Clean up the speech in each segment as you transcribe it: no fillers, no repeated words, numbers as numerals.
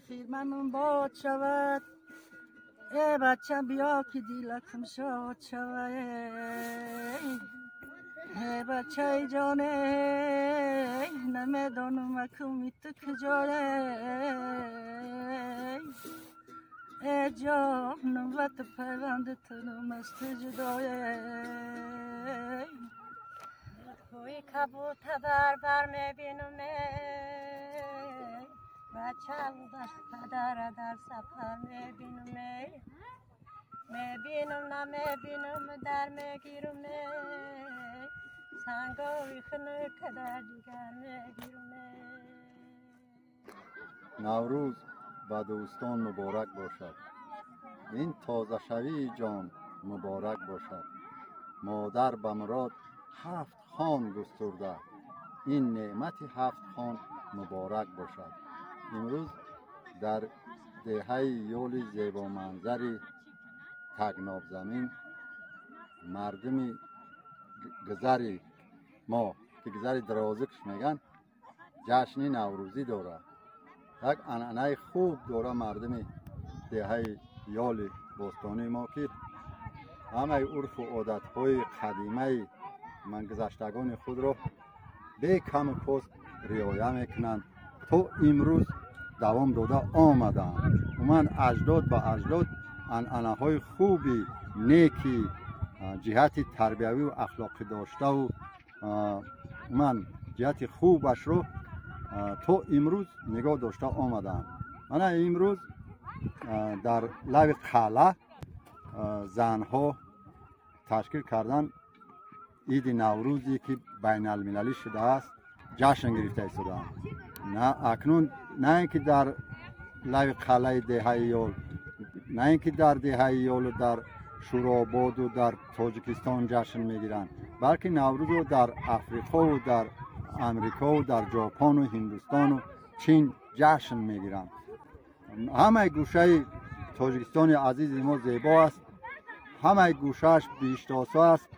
خیرمنم باد شود، ای بچه بیا که دیلکم شاد شود، ای بچه جانه نمیدانم اکمی تو کجای، ای جانم و تو پیوند تنم از تو جدای. کوی کبوتر بر میبینم، بچه و پدر در سفر میبینم، میبینم نمیبینم در میگیرم، سنگاوی خنک در دیگر میگیرم. نوروز به دوستان مبارک باشد، این تازه شوی جان مبارک باشد. مادر به مراد 7 خان گسترده، این نعمت 7 خان مبارک باشد. امروز در دهه یول زیبا منظر تگناب زمین مردم گذر ما که گذر درازکش میگن جشن نوروزی داره. یک عنعنه خوب داره مردم دهه یال باستانی ما که همه عرف و عادتهای قدیمه من گذشتگان خود را به کم و کاست رعایت میکنند تا امروز دوام داده آمدند. من اجداد به اجداد عنعنه های خوبی نیکی جهت تربیوی و اخلاقی داشته و من جهت خوبش رو تا امروز نگاه داشته آمدند. من امروز در لب قلعه زنها تشکیل کردن عید نوروزی که بین المللی شده است جشن گرفته ایستادند. نه اکنون نه اینکه در لب قلعه دهه یول، نه اینکه در دهه یول و در شوراباد و در تاجیکستان جشن میگیرند، بلکه نوروز رو در افریقا و در امریکا و در ژاپن و هندوستان و چین جشن میگیرند. همه گوشه تاجیکستان عزیز ما زیبا است، همه گوشهش بیشتاسا است.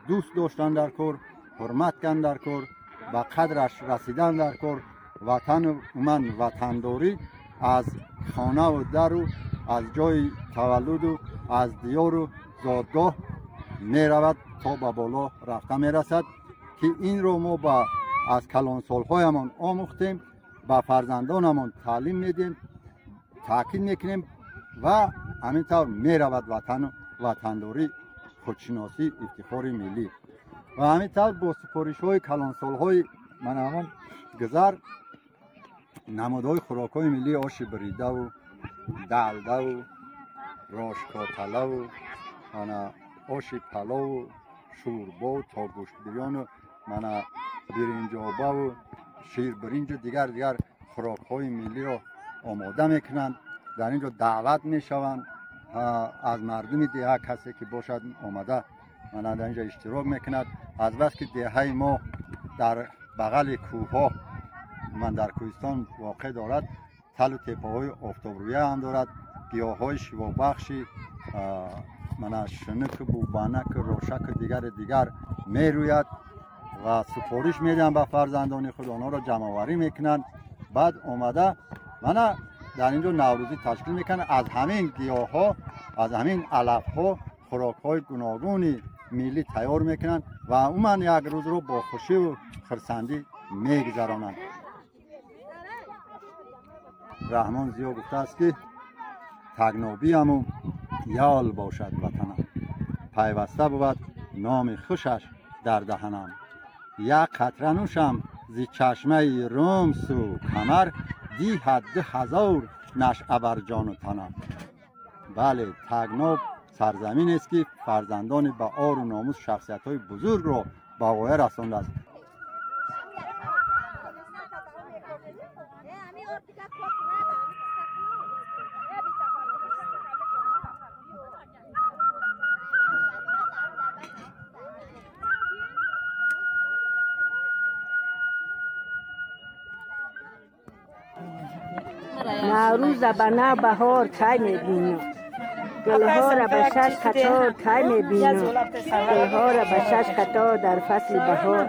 دوست داشتن در کور، حرمت کن در کور، به قدرش رسیدن در کور. Ватан умуман ватандорӣ аз хонаву дару аз ҷои таваллуду аз диёру зодгоҳ меравад то ба боло рафта мерасад, ки инро мо аз калонсолҳоямон омӯхтем, ба фарзандонамон таълим медиҳем, таъкид мекунем ва ҳамин тавр меравад ватану ватандорӣ, худшиносӣ, ифтихори миллӣ. Ва ҳамин тавр бо супоришҳои калонсолҳои мана ҳамон гузар намудҳои хӯрокҳои миллӣ оши буридаву далдаву рошкоталаву мана оши палову шӯрбову тогӯштбирёну мана биринҷобаву ширбиринҷу дигар дигар хӯрокҳои миллиро омода мекунанд. Дар ин ҷо даъват мешаванд аз мардуми деҳа, касе ки бошад омада мана дар ин ҷо иштирок мекунад. Аз бас ки деҳаи мо дар бағали кӯҳҳо, ман дар кӯҳистон воқеъ дорад, талу теппаҳои офтобрӯя ҳам дорад, гиёҳҳои шифобахши мана шуnuку, бубанаку, рошаку дигари дигар мерӯяд ва супориш медиҳанд ба фарзандони худ, онҳоро ҷамъоварӣ мекунанд. Баъд омада мана дар ин ҷо наврӯзӣ ташкил мекунанд. Аз ҳамин гиёҳҳо, аз ҳамин алафҳо хӯрокҳои гуногуни миллӣ тайёр мекунанд ва умуман як рӯзро бо хушиву хурсандӣ мегузаронанд. Раҳмон Зиё гуфтааст, ки тагнобияму ёл бошад ватанам, пайваста бувад номи хушаш дар даҳанам. Як қатра нӯшам зи чашмаи румсу камар, диҳад 2000 нашъа бар ҷону танам. Бале, Тагноб сарзаминест, ки фарзандони ба ору номус, шахсиятҳои бузургро ба воя расондааст. Наврӯза ба нав баҳор кай мебинам, гулҳоро ба шаш қатор кай мебинам, гулҳоро ба шаш қатор дар фасли баҳор,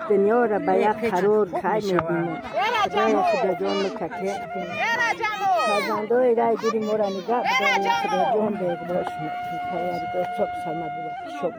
дунёро ба як қарор кай мебинам. Худоё, Худоҷон, мукаке фарзандои рай дури моро нигаҳ бидоред. Худоҷон, бегбош парвардигор сок сама бувад. Шоб